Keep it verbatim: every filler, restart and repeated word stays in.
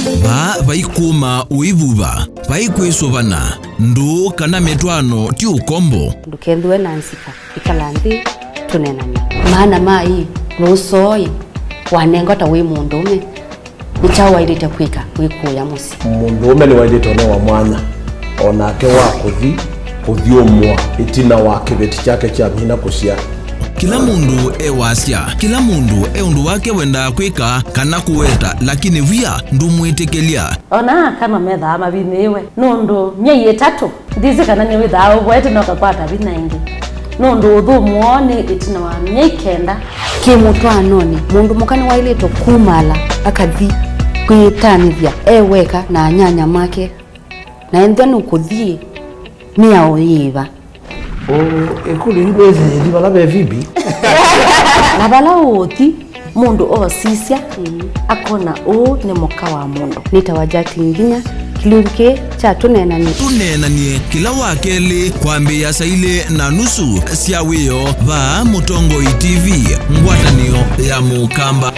Vaa vai kũma ũivuva, vai kwĩsũvana, ndũũ kana mĩtwaano ti ũkombo. Ndũkethĩwe na nzika, ĩkala nthĩ tũneenany'e. Maana ma ĩ, lũsoo ĩ, wanengwa ta wĩ mũndũũme, nĩ kyaũ waĩlĩte kwĩka wĩkũũya mũsyĩ? Mũndũũme nĩwaĩlĩte ũnewa mwanya o nake wa kũthi kũthyũmũa ĩtina wa kĩveti kyake kyamina kũsyaa. Kĩla mũndũ e wasya, kĩla mũndũ e ũndũ wake wendaa kwĩka kana kũweta, lakini wia ndũmwĩtĩkĩlya. Ona kana methaa mavinĩĩwe nũndũ myei ĩtatũ, ndĩsĩ kana nĩwĩthaa ũvoete na ũkakwata vinya ĩngĩ, nũndũ ũthũmũo nĩ ĩtina wa myei kenda. Kĩmũtwaanonĩ, mũndũ mũka nĩwaĩlĩtwe kumaala akathi kwĩtanĩthya e weka na anyanya make, na ethĩwa nũkũthi, mĩao yĩva? Ũ, ĩkũlyo yu ndwĩsĩ yĩthi vala ve Phoebe? Na vala ũũthi, mũndũ oosisya, akona ũũ nĩ mũka wa mũndũ. Nĩtawa Jacqueline Nginya, kĩlungu kĩĩ kya Tũneenany'e. Tũneenany'e kĩla wa kelĩ kwambĩĩa saa ilĩ na nusu sya wĩoo vaa Mũtongoi T V, ngwatanĩo ya Mũkamba.